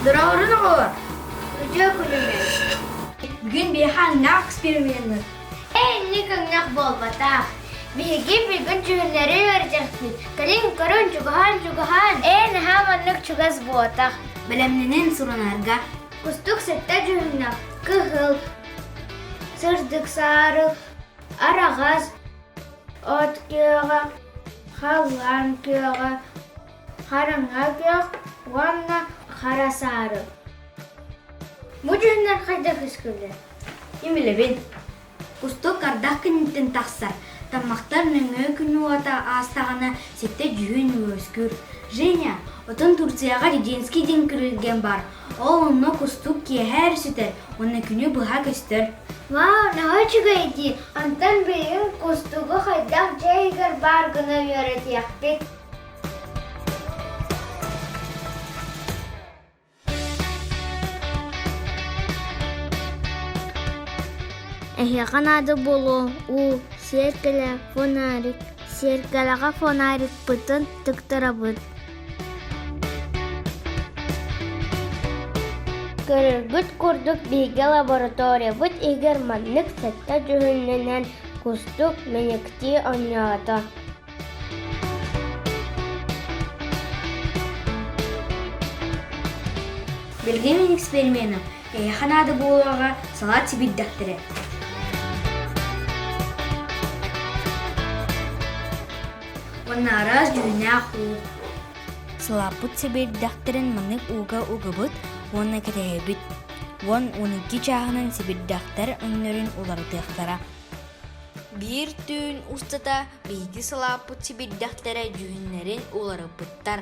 Дороорун оҕолор! Үтүө күнүнэн! Бүгүн биһиэхэ аҥнаах эксперимены. Инник өҥнөх буолбатах. Биһиги бүгүн дьүһүннэри үөрэтиэхпит. Кэлин көрүн чугаһаан-чугаһаан. Ээ, наһаа маннык чугас буотах. Бэлэмнэнэн сурунарга. Кустук сэттэ дьүһүннэх, кыһыл, сырдык саары, араҕас, от күөҕэ, халлаан күөҕэ, хараҥа күөх уонна хара саары. Бу дьүһүннэр хайдах үскүллэр? Ким билэбин. Кустук ардах киниттэн тахсар, таммахтар нөҥүө күн уота аастаҕына ситтэ дьүһүн үөскүүр. Женя, отон Турцияҕа Реденский диэн күрүлгэн баар. Ол онно кустук киэһэ эрэ сүтэр уонна күнү быһа көстөр. Вау, наһаа үчүгэй дии! Онтон билигин кустугу хайдах дьиэ иһигэр баар гына үөрэтиэхпит. Эһиэхэ наада буолуо уу, сиэркилэ, фонарик. Сиэркилэҕэ фонарикпытын тыктарабыт. Көрөргүт курдук биһиги лабораториябыт иһигэр маннык сэттэ дьүһүннэнэн кустук мэниктии оонньоото. Билигин мин эксперименым эйиэхэ наада буолуоҕа салаат сибирдэхтэрэ. Уонна араас дьүһүннээх уу. Салааппыт сибирдэхтэрин маннык ууга угабыт уонна кэтэһэбит. 10-12 чааһынан сибирдэхтэр өҥнөрүн уларытыахтара. Биир түүн устата биһиги салааппыт сибирдэхтэрэ дьүһүннэрин уларыппыттар.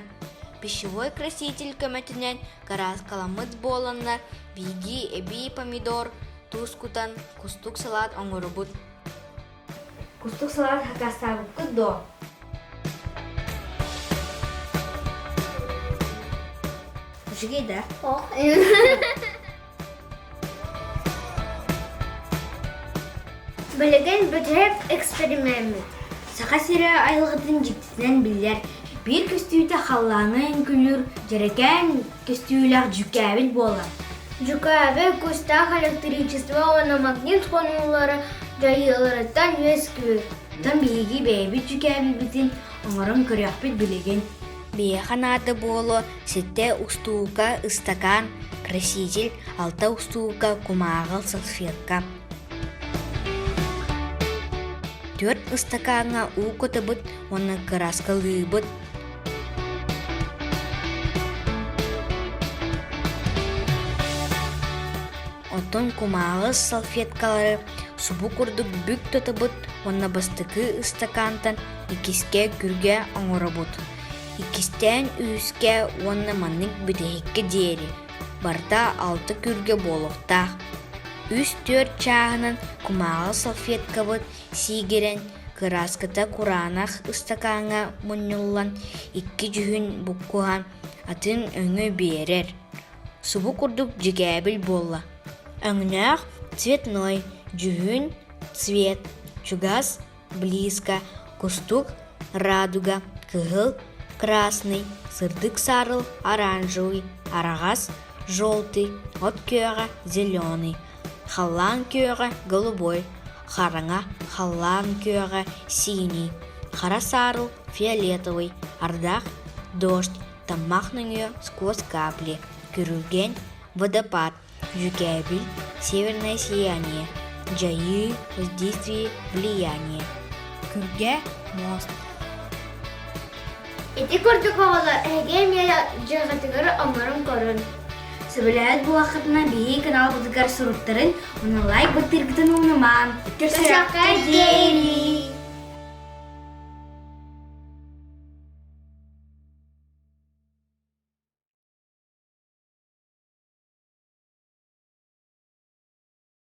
Пищевой краситель көмөтүнэн кырааскаламмыт буоланнар, биһиги эбии помидор, туус кутан кустук салаат оҥоробут. Кустук салаат хакастаабыккыт дуо? Үчүгэй да? Билигин бүтэһик эксперимеммит. Саха сирэ айылҕатын дьиктитинэн биллэр. Биир көстүүтэ халлааҥҥа үҥкүүлүүр дьэрэкээн көстүүлээх дьүкээбил буолар. Дьүкээбил кустаах электричество уонна магнит хонуулара дьайыыларыттан үөскүүр. Оттон биһиги бэйэбит дьүкээбилбитин оҥорон көрүөхпүт билигин. Биһиэхэ наада буолуо сэттэ устуука ыстакаан, краситель, алта устуука кумааҕы салфетка. Түөрт ыстакааҥҥа уу кутабыт уонна кырааскалыыбыт. Оттон кумааҕы салфеткалары субу курдук бүк тутабыт уонна бастакы ыстакаантан иккискэ күргэ оҥоробут. Иккистээн үһүскэ уонна маннык бүтэһиккэ диэри барыта алта күргэ буолуохтаах. Үс-түөрт чааһынан кумааҕы салфеткабыт сиигирэн, кырааската кураанах ыстакааҥҥа мунньуллан икки дьүһүн буккуһан атын өҥү биэрэр. Субу курдук дьигээбил буолла. Өҥнөөх цветной, дьүһүн, цвет, чугас, близко, кустук, радуга, кыһыл, красный, сырдык саарыл, оранжевый, араҕас, желтый, от күөҕэ, зеленый, халлаан күөҕэ, голубой, хараҥа, халлаан күөҕэ, синий, хара саарыл, фиолетовый, ардах, дождь, таммах нөҥүө сквозь капли, күрүлгэн, водопад, Дьүкээбил, северное сияние, дьайыы, воздействие, влияние. Күргэ, мост. Ити курдук оҕолор эһиги эмиэ дьыалатыгар оҥорон көрүн. Сөбүлээбит буоллаххытына биһиги каналбытыгар суруктарын уонна лайк баттыыргытын умнумаҥ. Көрсүөххэ диэри!